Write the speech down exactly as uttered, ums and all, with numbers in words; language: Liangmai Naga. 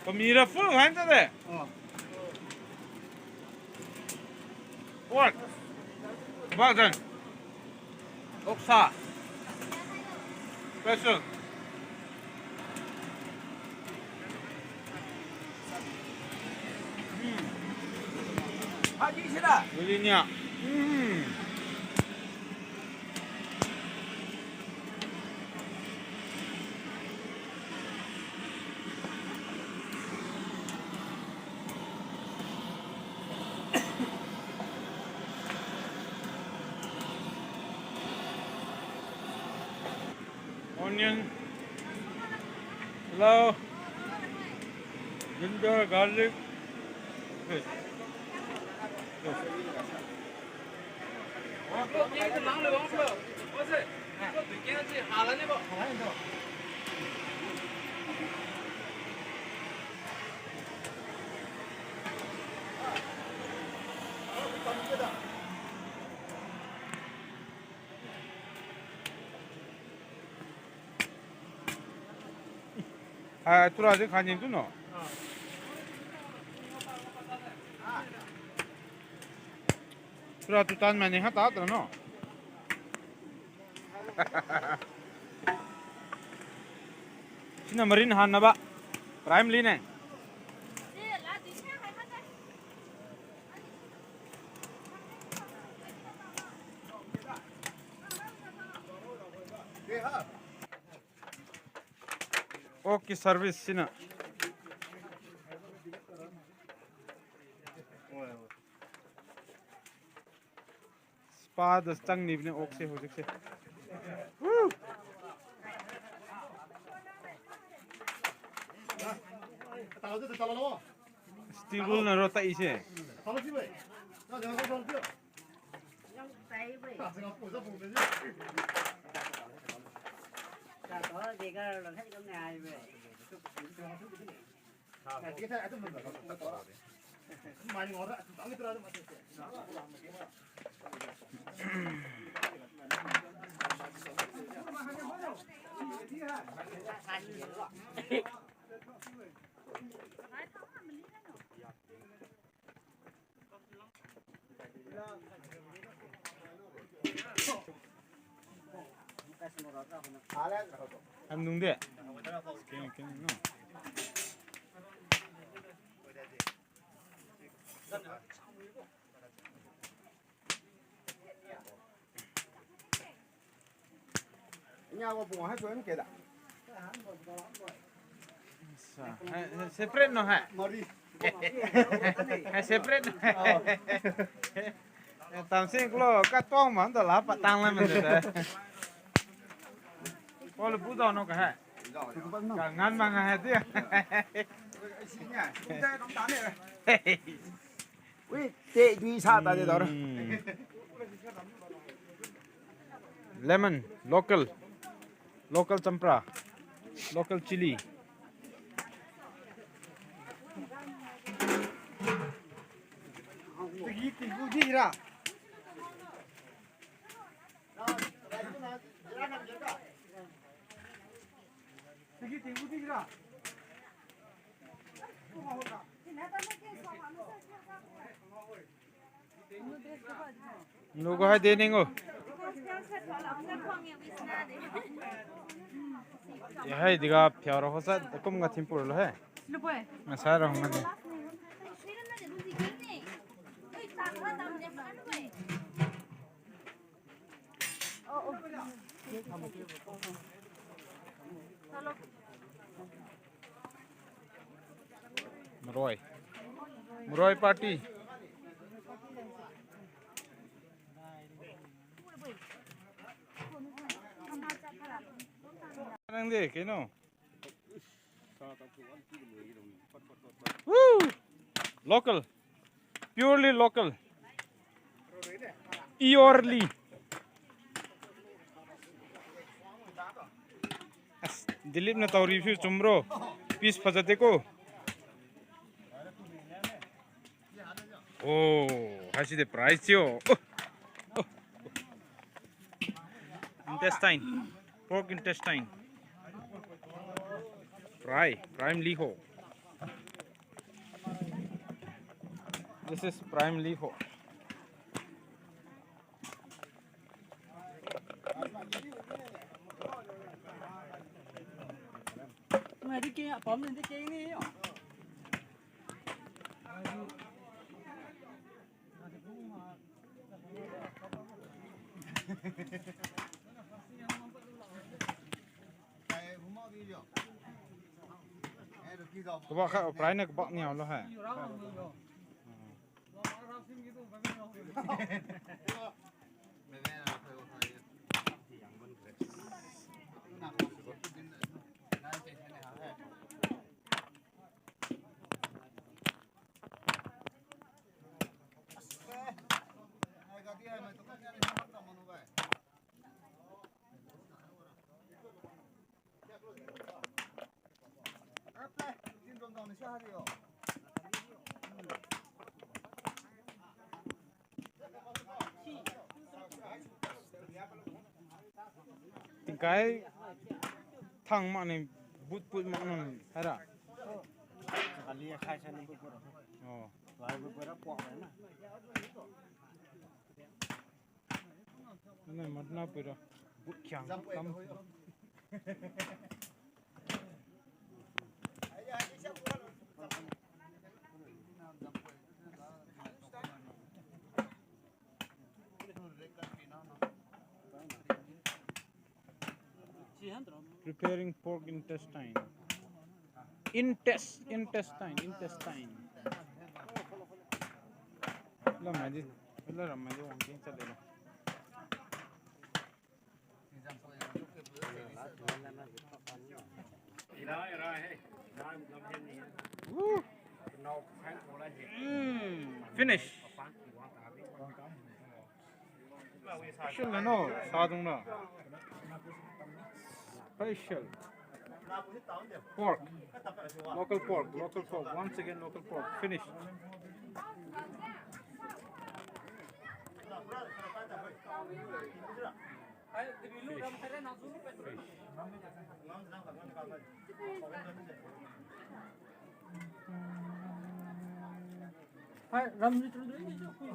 Pamira full hai ta de. Oh. Pork. Bakjan. Oksa. Special. Hmm. Haji sira. Wilinya. Hmm. Onion, hello, ginger, garlic. Yes. Yes. Ah, tura de khanjing tu no. Tura tu tan mane ha ta tra no. Sina marin han na ba. Prime li ne. Okay, service sina. Spa da chang ni bine ok se, hojik se. Woo! Stable na ro ta ise. Am nung de. Keng, keng, no. Nya wa bunga hai tuan ke da. Sa, hai, hai separate no hai. Mari. Hai separate no. Oh. Eh, tamsing klo, ka tuang man da la pa tang la man da. Ko le bu dao no ka hai. Ka ngan ma nga hai ti. Ui, te dui sa ta de dor. Hmm. Lemon, local. Local champra. Local chilli. Tigi tigu di ra. Nugu hai de ningo. Hai diga phiao ra hosa kum ga thimpur lo hai. Masa ra hong ga de. Maroi. Maroi party. Nang de, keno? Woo! Local. Purely local. Purely. As, Dilip na taori phiu chumro. Piece phajat de ko. Oh, haisi de price thiu. Oh. Oh. Intestine. Pork intestine. Fry. Fry liho. This is primary ho. Kabak kha, primary kabak niu lo hai. Tingkai thang makni, but put makni, haira. Kali khai sa ni but put. Oh. Lai but put ra puak na. Nai matna pui ra. But khiang tam. Preparing pork intestine. Intes-, intestine, intestine. Lamai di, la ramai di wangking chat de. Woo! Mm, finish. Special no, sadung na. Special. Pork. Local pork, local pork. Once again, local pork. Finish. Fish. Fish. Hai, ram ni tu ni tu.